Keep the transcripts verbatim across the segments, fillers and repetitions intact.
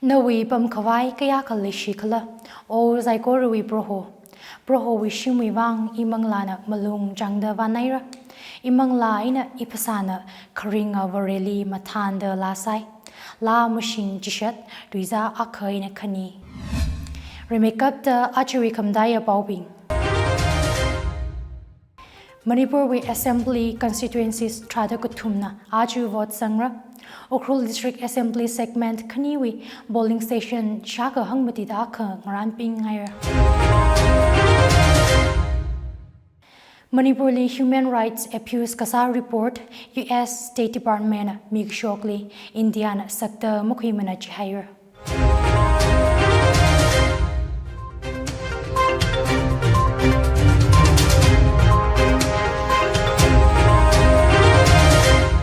Nawui pamkhavai kayākha leishi khala, O saikorawui Proho. Prohowui shimwui vang imanglāna malung chāngda vānaira. Imanglā eina iphasāna kharinga Vareli mathānda lāsai. Laa mashing chishat, tuizā akha eina khani. Rimeikapta ajawui khamataiya paobing. Manipurwui Assembly Constituencies tharāda kathumna aja vote zangra. Ukhrul District Assembly Segment khaniwui polling station shākha hangmatida akha ngarānpinghaira. Manipurli human rights abuse kasā report U S State Department na mikashokli Indiana sakta makhuimana jihaira.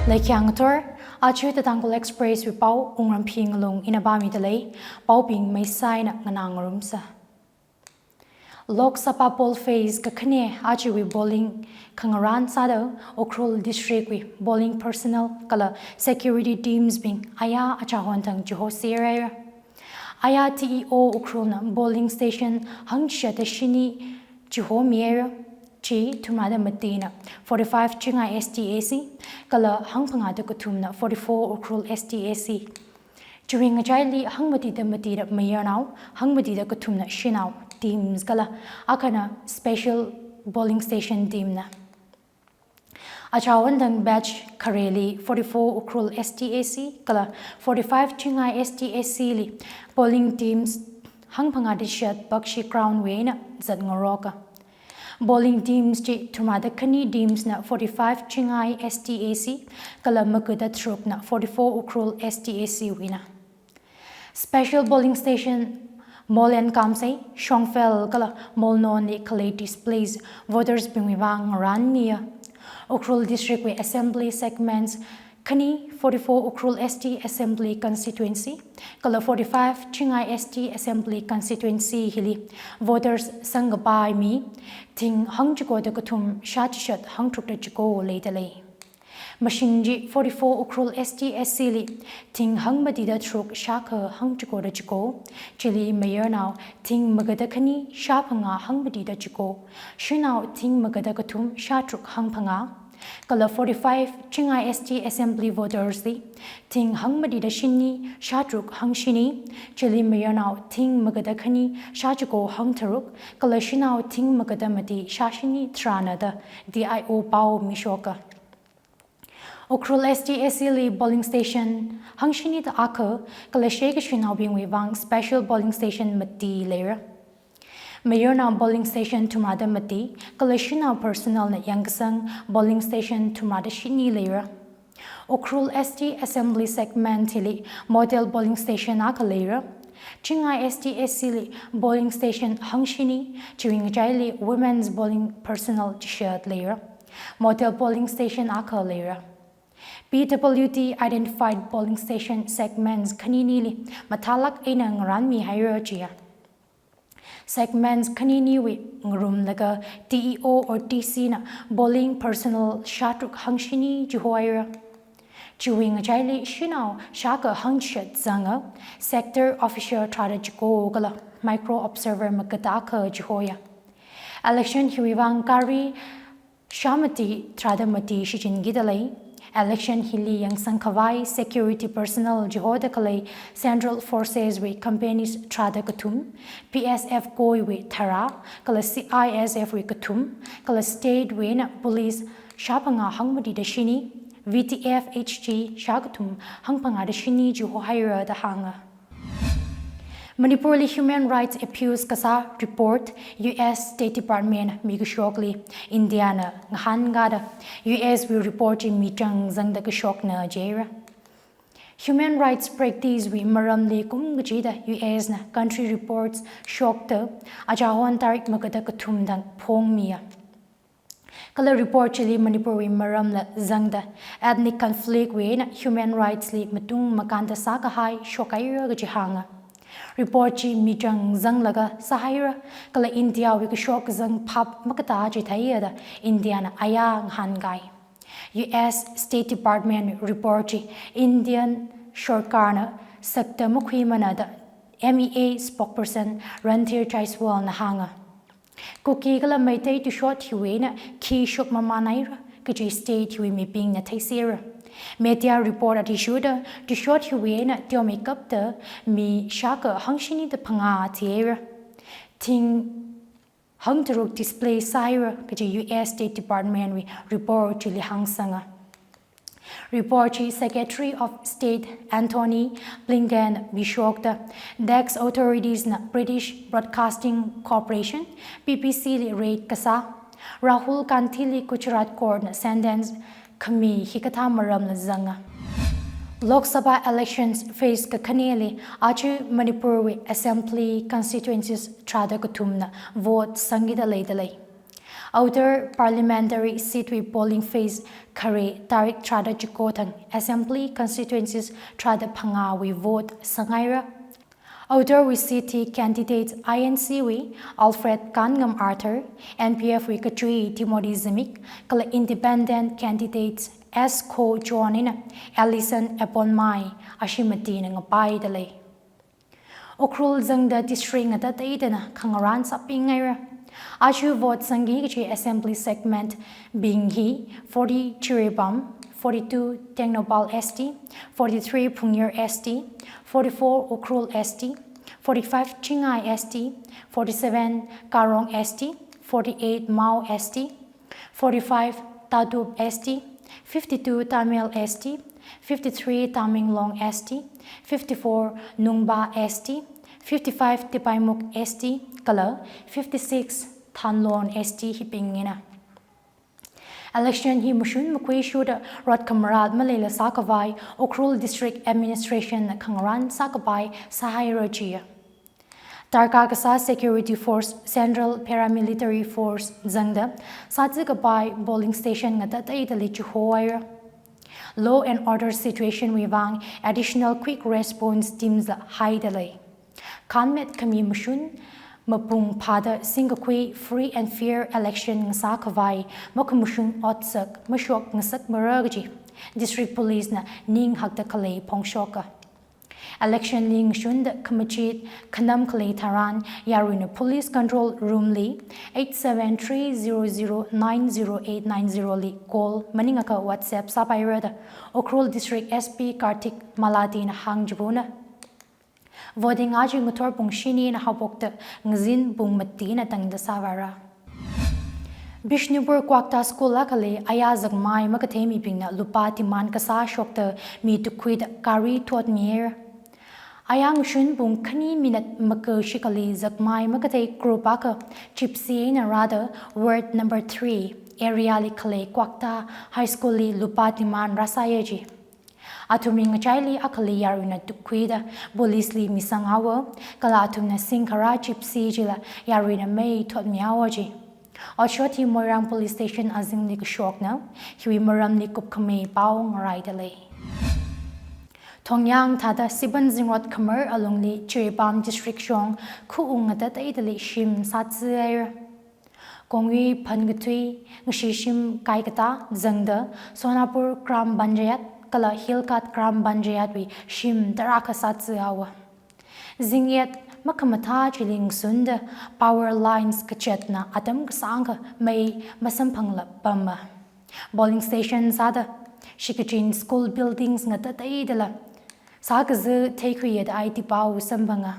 Leikhyang ngathor, aja The Tangkhul Express wui pao Wungramphi Ngalung ina pāmida lei, paobing meisā eina nganā ngarumsa. Lok Sabha poll phase kakhane ajawui polling khangarān sāda Ukhrul District wui polling personnel kala security teams bing ayā achahon thang chihoserhaira. Ayā T E O Ukhrulna polling station hangchishata shini chihomihaira. Chi thumrāda matina forty-five Chingai S T A C, kala hangphangāda kathumna forty-four Ukhrul S T A C. Chiwui ngachaili hangmatida matida mayarnao, hangmatida kathumna shanao teams kala akhana special polling station team na. Achahon thang batch khareli forty-four Ukhrul S T A C kala forty-five Chingai S T A C li polling teams hangphangāda chishat Bakshi Ground wui eina zatngaroka. Polling teams chi thumrāda khani teams na forty-five Chingai S T A C, kala magada tharukna forty-four Ukhrul S T A C wui eina. Special polling station Molen Kamsei, Shongfel kala Molnonli khalei displaced voters bingwui vang ngarānmiya. Ukhrul District wui Assembly Segments khani forty-four Ukhrul S T Assembly Constituency, kala forty-five Chingai S T Assembly Constituency hili voters sangkapai mi thing hangchikoda kathum shāchishat hangtharukda chiko leida lei. Mashing chi forty-four Ukhrul S T A C li thing hangmatida tharuk shākha hangchikoda chiko, chili mayarnao thing magada khani shāphangā hangmatida chiko, shanao thing magada kathum shātharuk hangphangā, kala forty-five Chingai S T Assembly voters li thing hangmatida shini shātharuk hangshini, chili mayarnao thing magada khani shāchiko hangtharuk, kala shanao thing magada mati shāshini tharāna da D I O pao mishoka. Ukhrul S T A C li polling station hangshinida akha, kala sheikashinao bingwui vang special polling station mati leira. Mayarnao polling station thumrāda mati, kala shanao personnel na yangkasang polling station thumrāda shini leira. Ukhrul S T Assembly Segment hili model polling station akha leira. Chingai S T A C li polling station hangshini, chiwui ngachaili women's polling personnel chishat leira. Model polling station akha leira. P W D identified polling station segments khaninili mathālāk eina ngarānmihaira jiya. Segments khaniniwui ngarumlaga D E O or D C na polling personnel shātharuk hangshini chihohaira. Chiwui ngachaili shanao shākha hangchishat zanga, sector officer tharāda chiko kala micro observer magada akha chihoya. Election hiwui vang gari shāmati tharāda mati shichinkida lei. Election hili yangsangkhavai security personnel chihoda khalei Central Forces wui companies tharāda kathum, P S F Koi wui tharā, kala C I S F wui kathum, kala state wui eina police shāphangā hangmatida shini, V T F H G shākathum hangphangāda shini chihohaira da hānga. Manipurli human rights abuse kasā report U S State Department mikashokli India na ngahānkada U S wui report chi michang zangda kashokna jihaira. Human rights practice wui maramli kum kachida U S na country reports shokta achahon tarik magada kathum thang phongmiya. Kala report chili Manipurwui maramla zangda ethnic conflict wui eina human rights li matung makānda sākahai shokhaira kaji hānga. Report chi michang zanglaga sāhaira, kala India wui kashok kazang phap makatā chi theiya da India na ayā ngahānkai. U S State Department report chi Indian sorkarna sakta makhuimana da M E A spokesperson Randhir Jaiswal na hānga. Kuki kala Meitei tuishot hiwui eina khi shokmamānhaira kaji state hiwui mibingna theisera. Media report athishurda tuishot hiwui eina teomeikapta mi shākha hangshini da phangā thihaira. Thing hangtharuk displace sāhaira kaji U S State Department wui report chili hāngsanga. Report chi Secretary of State Antony Blinken mishokta tax authorities na British Broadcasting Corporation, B B C li raid kasā, Rahul Gandhi li Gujarat court na sentence khami hikathā maramla zanga. Lok Sabha elections phase kakhaneli aja Manipur wui assembly constituencies tharāda kathumna vote sangkida leidalei. Outer parliamentary seat wui polling phase khare tarik tharāda chiko thang assembly constituencies tharāda phangāwui vote sanghaira. Outer wui seat hi candidate I N C wui Alfred Kanngam Arthur, N P F wui kachui Timothy Zimik, kala independent candidate S Kho John eina Alison Eponmai ashi matina ngapaidalei. Ukhrul zangda district ngatateidana khangarān sāpingaira. Aja vote sangki kachi assembly segment bing hi forty Jiribam, forty-two Tengnoupal S T, forty-three Phungyar S T, forty-four Ukhrul S T, forty-five Chingai S T, forty-seven Karong S T, forty-eight Mao S T, forty-five Tatup S T, fifty-two Tamil S T, fifty-three Tamenglong S T, fifty-four Nungba S T, fifty-five Tipaimukh S T, kala fifty-six Thanlon S T hibingna. Election hi mashun makhuishurda rot khamarat maleila sākhavai Ukhrul District Administration na khangarān sākapai sāhaira jiya. Darkar kasā security force, Central Paramilitary Force zangda sāzikapai polling station ngatateidali chihohaira. Law and order situation wui vang additional quick response teams la haidalei. Khanmet khami mashun mapung phāda singkakhui free and fair election ngasākhavai makhamashun otsak mashok ngasakmara kaji District Police na ninghakda khalei phongshoka. Election li ngashunda khamachit khanam khalei tharan yaruina Police Control Room li eight seven three zero zero nine zero eight nine zero li call maningakha WhatsApp sāpairada Ukhrul District S P Karthik Malati na hāngchivana. Voting aja ngathor pung shinina haophokta ngazin pung matina tangda sāvāra. Bishnupur Kwakta School akhali aya zakmai makathei mibingna lupā demand kasā shokta mi tukhuida gari thotmihaira. Aya ngashun pung khani minute maka shikhali zakmai makathei group akha Gypsy eina rāda ward number three area li khalei Kwakta High School li lupā demand rāsāya ji. Athumwui ngachaili akhali yaruina tukhuida police li misanghaowa, kala athumna singkharā Gypsy chila yaruina mei thotmihaowa ji. Otshot hi Moirang Police Station azingli kashokna, hiwui maramli kupkhamei pao ngaraidalei. Thongyang thāda Siban Zingrot khamar alungli Jiribam District shong khu-ung ngatateidali shim sāzāhaira. Kongwui phankathui ngashi shim kaikatā zangda Sonapur Gram Panchayat kala Hilghat Gram Panchayat wui shim tarākha sāzāhaowa. Zingyet makhamathā chili ngashunda power lines kachetna atam kasāngkha mei masamphangla pama. Polling station sāda shikachin school buildings ngatateidala sākazā theikhuiya da aiti pao samphanga.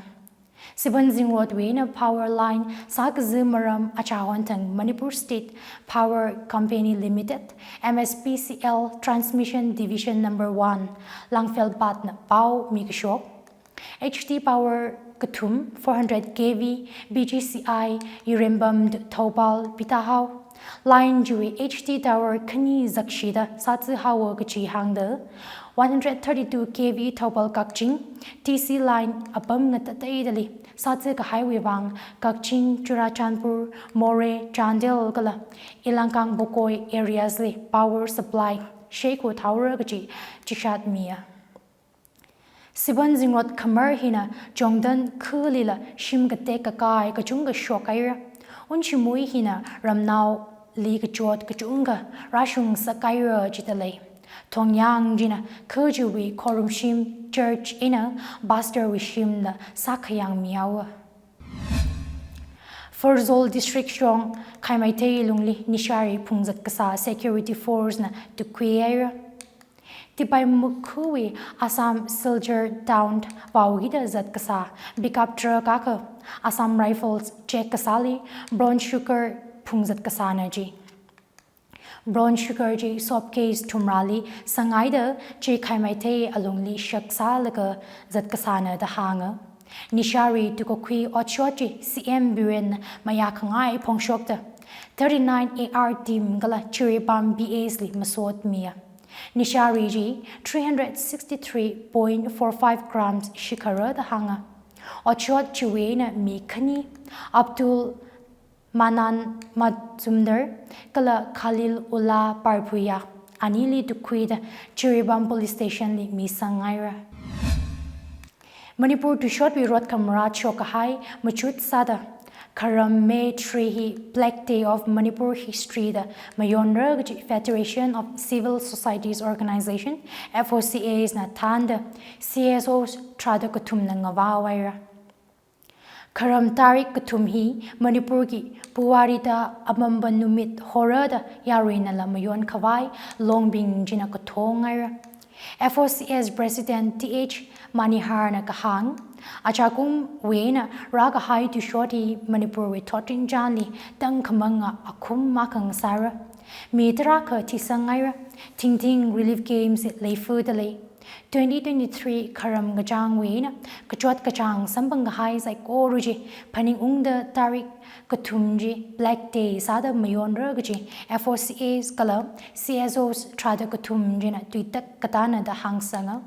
Siban Zingrotwui eina power line sākazā maram achahon thang Manipur State Power Company Limited, M S P C L Transmission Division number one, Langfelpat na pao mikashok. H T power kathum, four hundred K V, B G C I, Yirembam Thoubal pitahao. Line chiwui H T tower khani zakshida sāzāhaowa kachi hāngda, one hundred thirty-two K V Thoubal Kakching, T C line apam ngatateidali sāzākahaiwui vang Kakching, Churachandpur, Moreh, Chandel kala Elangang Bokoi areas li power supply sheikho thaora kachi chishatmiya. Siban Zingrot khamar hina Chongdan khulila shim katek kakai kachungkha shokhaira. Unshimui hina ramnaoli kachot kachungkha rāshung sākhaira jidalei. Thongyang china khachiwui khorumshim church eina pastor wui shimla sākhayang mihaowa. Pherzawl district shong Khaimaithei lungli nishari phungzat kasā security force na tukhuihaira. Tipaimukh khuwui Assam Silchar town vaohida zat kasā pickup truck akha Assam Rifles check kasāli brown sugar phungzat kasāna ji. Brown sugar chi soap case thumrāli sanghaida chi Khaimaithei alungli shaksālaga zat kasāna da hānga. Nishari tukakhui otshot chi C M Biren mayākhangai phongshokta thirty-nine A R team kala Jiribam P S li masot miya. Nishari chi three hundred sixty-three point four five grams shikhara da hānga. Otshot chiwui eina mi khani Abdul Manan Majumdar kala Khalil Ullah Barbhuiya anili tukhuida Jiribam Police Station li misanghaira. Manipur tuishotwui rot khamarā shokkahai machut sāda kharam May three hi Black Day of Manipur History da mayonra kaji Federation of Civil Societies Organization, F O C As na thānda C S Os tharāda kathumna ngavāhaira. Kharam tarik kathum hi Manipurwui Puwari da Amamba Numit hora da yaruinala mayon khavai Longbing china kathonhaira. F O C S President T H Maniharna kahāng, achakumwui eina rākahai tuishot hi Manipurwui thotrinchānli tangkhamanga akhum akha ngasāra. Mi tarākha thisanghaira. Thingthing relief camps leifada lei. Twenty twenty-three kharam kachāngwui eina kachot kachāng samphang kahai saikora chi phaningungda tarik kathum chi Black Day sāda mayonra kaji F O C As kala C S Os tharāda kathum china tuitak katāna da hāngsanga.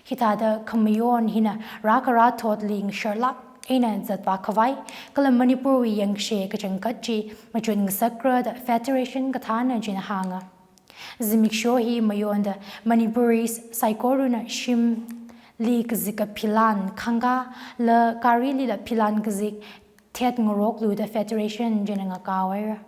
Hithāda khamayon hina rākharā thotli ngasharlāk eina zatvā khavai kala Manipurwui yangshe kachangkhat chi machut ngasakra da Federation kathāna china hānga. Zimiksho hi mayonda Manipuris saikorana shimli kazika philan khangkā la garilila philan kazik thet ngaroklu da Federation china ngakaohaira.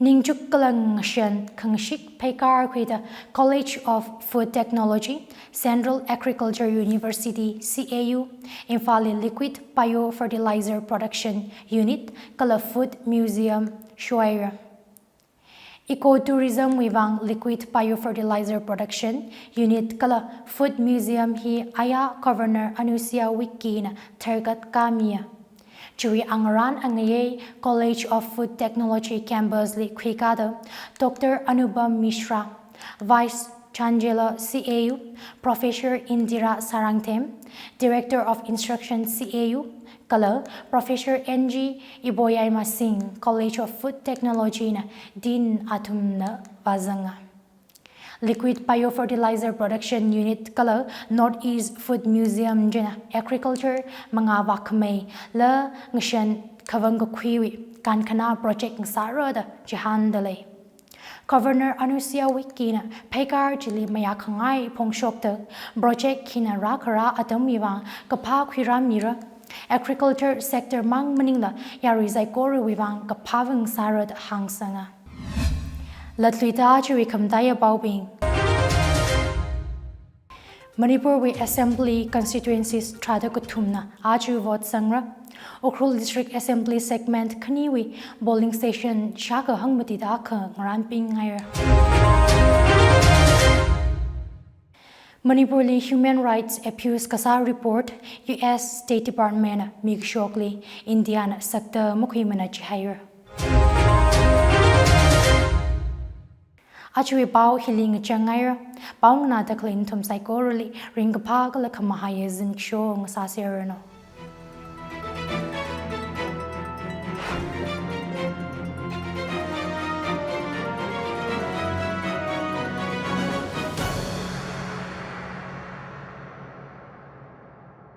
Ningchuk kala ngashan khangashik pheikar khuida College of Food Technology, Central Agriculture University, C A U, Imphalli Liquid Biofertilizer Production Unit kala Food Museum shohaira. Ecotourism wui vang Liquid Biofertilizer Production Unit kala Food Museum hi aya Governor Anusuiya Uikey na tharkat kāmiya. Chiwui angarān angayei College of Food Technology campus li khuikāda Doctor Anupam Mishra, Vice Chancellor C A U, Professor Indira Sarangthem, Director of Instruction C A U, kala Professor N G Iboyaima Singh, College of Food Technology na Dean athumna vāzanga. Liquid Biofertilizer Production Unit kala North East Food Museum china agriculture mangā vākhamei la ngashan khavang kakhuiwui kankhana project ngasāra da chihānda lei. Governor Anusuiya Uikey na pheikar chili mayākhangai phongshokta project hina rākharā atamwui vang kaphā khuirāmira. Agriculture sector mang maningla yarui saikorawui vang kaphā vang sāra da hāngsanga. Latluida chiwui khamataiya paobing. Manipurwui Assembly constituencies tharāda kathumna aja vote zangra. Ukhrul District Assembly segment khaniwui polling station shākha hangmatida akha ngarānpinghaira. Manipurli human rights abuse kasā report U S State Department na mikashokli India na sakta makhuimana chihaira. Ajawui pao hili ngachanghaira. Pao nganāda khalei nathum saikorali ringkaphā kala khamahaiya zimiksho ngasāserranu.